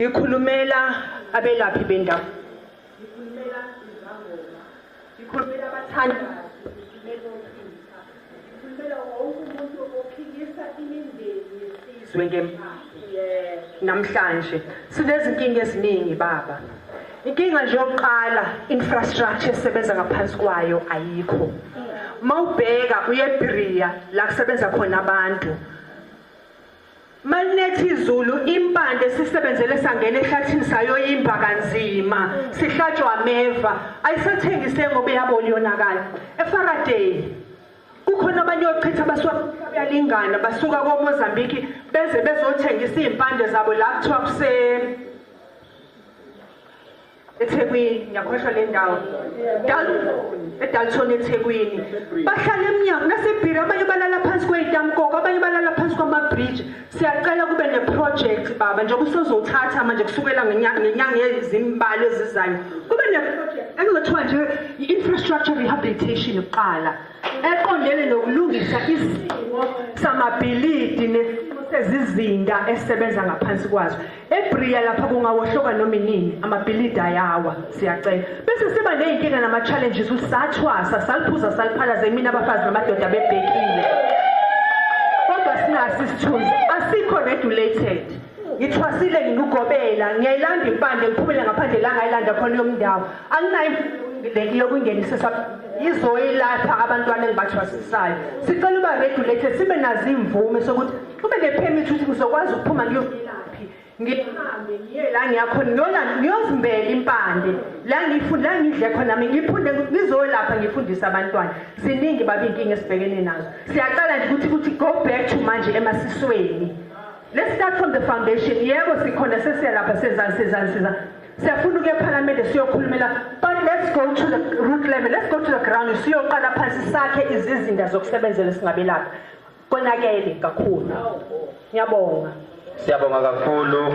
Ngikhulumela abelaphi bendabuko. Ngikhulumela izangoma. Ngikhulumela abathandazi. Ngikhulumela ophitha. Ngikhulumela wonke umuntu ophikisa imindeni yesizwe ngempatho. Namhlanje sinezinkinga eziningi baba. Inkinga nje yokuqala, infrastructure esebenza ngaphansi kwayo ayikho. Mawubheka uyeBerea la kusebenza khona abantu. Malinethi izulu, impande sisebenzele sangena ehlathini sayoyimba kanzima, sihlatshwa ameva, ayisathengise ngoba iyabona yonakala. EFaraday kukhona abanye ochitha basuka kuyalingana, basuka koMozambique beze bezothengisa izimpande zabo la kuthiwa kuse eThekwini, ngiyakhohlwa le ndawo, eDalton eThekwini. Bahlala emnyango nasebhiri, abanye balala phansi kwey'tamkoko, abanye balala phansi kwama-bridge. Siyacela kube ne-project baba, njengoba usozothatha manje kusukela ngenyanga ezimbalo ezizayo, kube ne-project ekuzothiwa nje i-infrastructure rehabilitation kuqala, eqondene nokulungisa isimo samabhilidi nesimo sezizinda esisebenza ngaphansi kwazo. EBria lapha kungawohloka noma inini, amabhilidi ayawa. Siyacela. Bese siba ney'nkinga nama-challenges ukuthi sathwasa, saliphuza, saliphalaza emini abafazi namadoda bebhekile, kodwa sinaso isithunzi, asikho regulated. Ngithwasile, ngingugobela, ngiyayilanda impande, ngiphumele ngaphandle la ngayilanda khona yomndawo, anginayo yokungenisa izoyilapha abantwana engibathwasisayo. Sicela uba regulated, sibe nazo imvume sokuthi kube ne-permit ukuthi ngizokwazi ukuphuma ngiyofilaphi, ngihambe ngiye la ngiyakhona, ngiyozimbela impande la ngifunda, la ngidle khona mina, ngiphunde ngizolapha, ngifundise abantwana. Ziningi baba iy'nkinga esibhekene nazo. Siyaqala nje ukuthi go back to manje emasisweni. Let's start from the foundation. Yebo, sikhona, sesiyalapha, senzani, senzani, senzani, siyafuna ukuya ephalamende siyokhulumela, but let's go to the root level, let's go to the ground, siyoqala phansi sakhe izizinda zokusebenzela singabelaphi. Konakele kakhulu. Ngiyabonga. Siyabonga kakhulu.